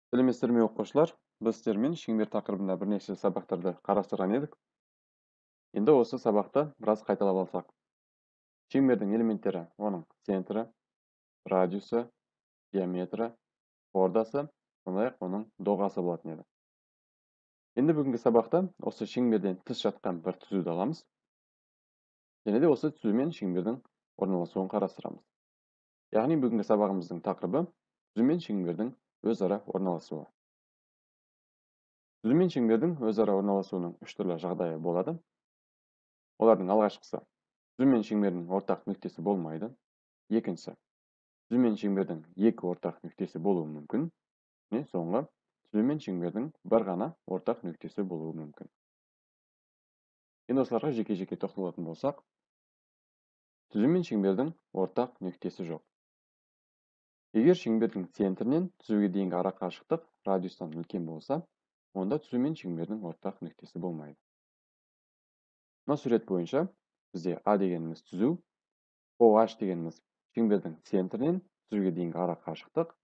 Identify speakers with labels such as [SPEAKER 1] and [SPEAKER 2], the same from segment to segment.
[SPEAKER 1] Сәлеметсіздер ме, оқушылар? Біз сіздермен шеңбер тақырыбында бірнеше сабақтарды қарастырған едік. Енді осы сабақты біраз қайталап алсақ. Шеңбердің элементтері оның центрі, радиусы, диаметрі, хордасы, сондай-ақ оның доғасы болатын еді. Енді бүгінгі сабақта осы шеңберден тыс жатқан бір түзуді аламыз. Және де осы түзумен шеңбердің орналасуын қарастырамыз. Яғни бүгінгі сабағымыздың тақырыбы түзу мен шеңбердің өзара орналасуы. Түзу мен шеңбердің өзара орналасуының үш түрлі жағдайы болады. Олардың алғашқысы түзу мен шеңбердің ортақ нүктесі болмайды. Екіншісі түзу мен шеңбердің екі ортақ нүктесі болуы мүмкін. Және соңғы түзу мен шеңбердің бір ғана ортақ нүктесі болуы мүмкін. Енді осыларға жеке-жеке тоқталатын болсақ, түзу мен шеңбердің ортақ нүктесі жоқ. Егер шеңбердің центрінен түзуге дейінгі ара қашықтық радиустан үлкен болса, онда түзу мен шеңбердің ортақ нүктесі болмайды. Мына сурет бойынша бізде А дегеніміз түзу, OH дегеніміз шеңбердің центрінен түзуге дейінгі ара қашықтық,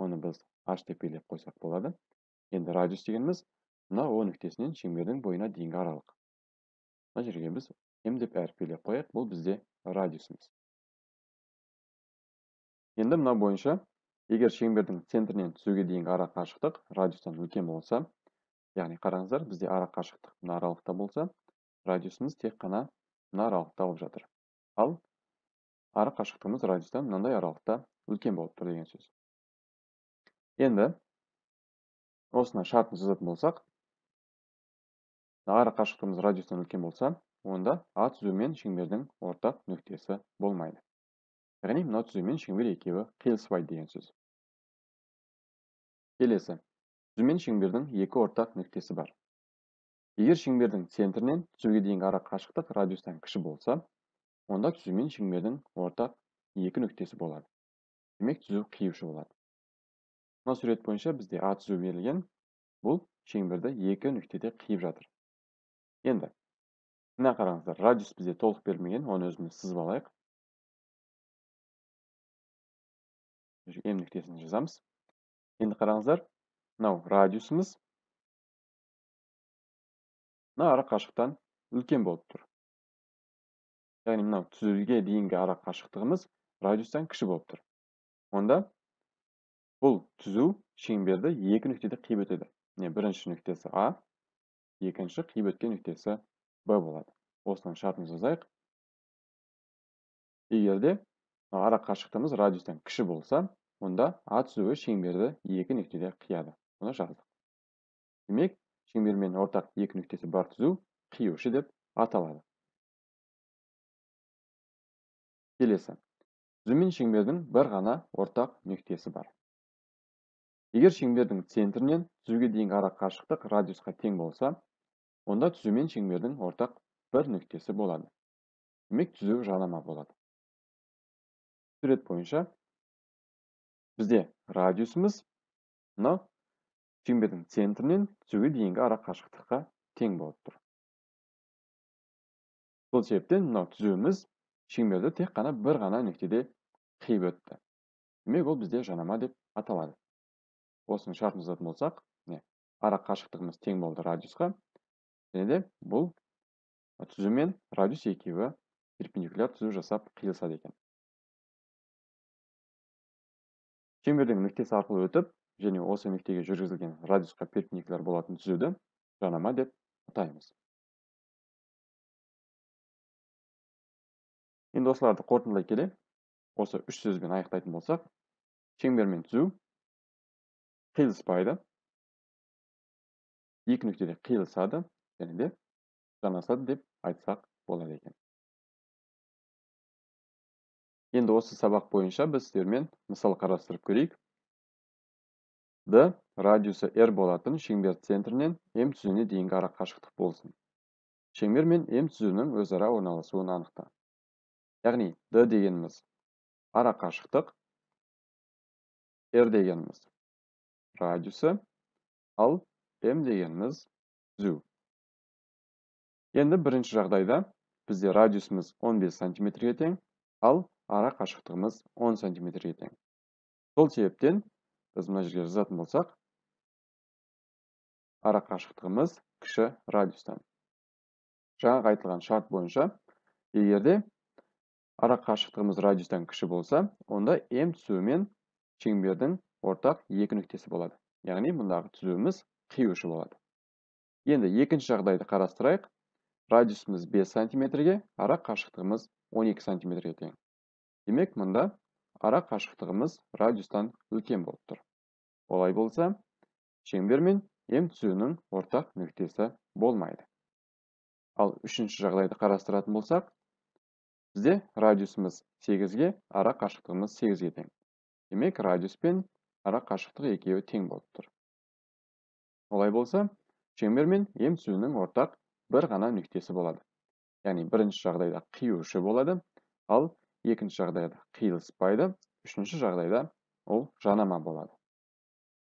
[SPEAKER 1] оны біз H деп белгілеп қойсақ болады. Енді радиус дегеніміз мына О нүктесінен шеңбердің бойына дейінгі аралық. Мына жерге біз М деп әріп белгілеп қояйық, бұл бізде радиусымыз. Енді мына бойынша, егер шеңбердің центрінен түзуге дейінгі ара қашықтық радиустан үлкен болса, яғни қараңыздар, бізде ара қашықтық мына аралықта болса, радиусымыз тек қана мына аралықта болып жатыр. Ал ара қашықтығымыз радиустан мынандай аралықта үлкен болып тұр деген сөз. Енді осыны шартын жазатын болсақ, ара қашықтығымыз радиустан үлкен болса, онда А түзу мен шеңбердің ортақ нүктесі болмайды. Яғни мына түзу мен шеңбер екеуі қиылыспайды деген сөз. Келесі, түзу мен шеңбердің екі ортақ нүктесі бар. Егер шеңбердің центрінен түзуге дейінгі ара қашықтық радиустан кіші болса, онда түзу мен шеңбердің ортақ екі нүктесі болады. Демек, түзу қиюшы болады. Мына сурет бойынша бізде А түзу берілген, бұл шеңберді екі нүктеде қиып жатыр. Енді мына қараңыздар, радиус бізде толық берілмеген, оны өзіміз сызып алайық. М нүктесін жазамыз. Енді қараңыздар, мынау радиусымыз мына ара қашықтан үлкен болып тұр. Яғни мынау түзуге дейінгі ара қашықтығымыз радиустан кіші болып тұр. Онда бұл түзу шеңберді екі нүктеде қиып өтеді. Міне бірінші нүктесі А, екінші қиып өткен нүктесі Б болады. Осының шартын жазайық. Егер де ара қашықтығымыз радиустан кіші болса, онда А түзуі шеңберді екі нүктеде қияды. Бұны жаздық. Демек, шеңбермен ортақ екі нүктесі бар түзу қиюшы деп аталады. Келесі, түзу мен шеңбердің бір ғана ортақ нүктесі бар. Егер шеңбердің центрінен түзуге дейінгі ара қашықтық радиусқа тең болса, онда түзу мен шеңбердің ортақ бір нүктесі болады. Демек, түзу жанама болады. Сурет бойынша бізде радиусымыз мынау шеңбердің центрінен түзуге дейінгі ара қашықтыққа тең болып тұр. Сол себептен мынау түзуіміз шеңберді тек қана бір ғана нүктеде қиып өтті. Демек, ол бізде жанама деп аталады. Осының шартын жазатын болсақ, міне, ара қашықтығымыз тең болды радиусқа, және де бұл түзу мен радиус екеуі перпендикуляр түзу жасап қиылысады екен. Шеңбердің нүктесі арқылы өтіп, және осы нүктеге жүргізілген радиусқа перпендикуляр болатын түзуді жанама деп атаймыз. Енді осыларды қорытындылай келе, осы үш сөзбен аяқтайтын болсақ, шеңбер мен түзу қиылыспайды, екі нүктеде қиылысады және де жанасады деп айтсақ болады екен. Енді осы сабақ бойынша біз сіздермен мысал қарастырып көрейік. D радиусы R болатын шеңбер центрінен М түзуіне дейінгі ара қашықтық болсын. Шеңбер мен М түзуінің өзара орналасуын анықта. Яғни D дегеніміз ара қашықтық, R дегеніміз радиусы, ал М дегеніміз түзу. Енді бірінші жағдайда бізде радиусымыз 15 сантиметрге тең, ал ара қашықтығымыз 10 сантиметрге тең. Сол себептен біз мына жерге жазатын болсақ, Ара қашықтығымыз кіші радиустан. Жаңағы айтылған шарт бойынша, егер де ара қашықтығымыз радиустан кіші болса, онда М түзуі мен шеңбердің ортақ екі нүктесі болады. Яғни мұндағы түзуіміз қиюшы болады. Енді екінші жағдайды қарастырайық. Радиусымыз 5 сантиметрге, ара қашықтығымыз 12 сантиметрге тең. Демек, мұнда ара қашықтығымыз радиустан үлкен болып тұр. Олай болса, шеңбер мен М түзуінің ортақ нүктесі болмайды. Ал үшінші жағдайды қарастыратын болсақ, бізде радиусымыз 8-ге, ара қашықтығымыз 8-ге тең. Демек, радиус пен ара қашықтық екеуі тең болып тұр. Олай болса, шеңбер мен М түзуінің ортақ бір ғана нүктесі болады. Яғни бірінші жағдайда қиюшы болады, ал екінші жағдайда қиылыспайды, үшінші жағдайда ол жанама болады.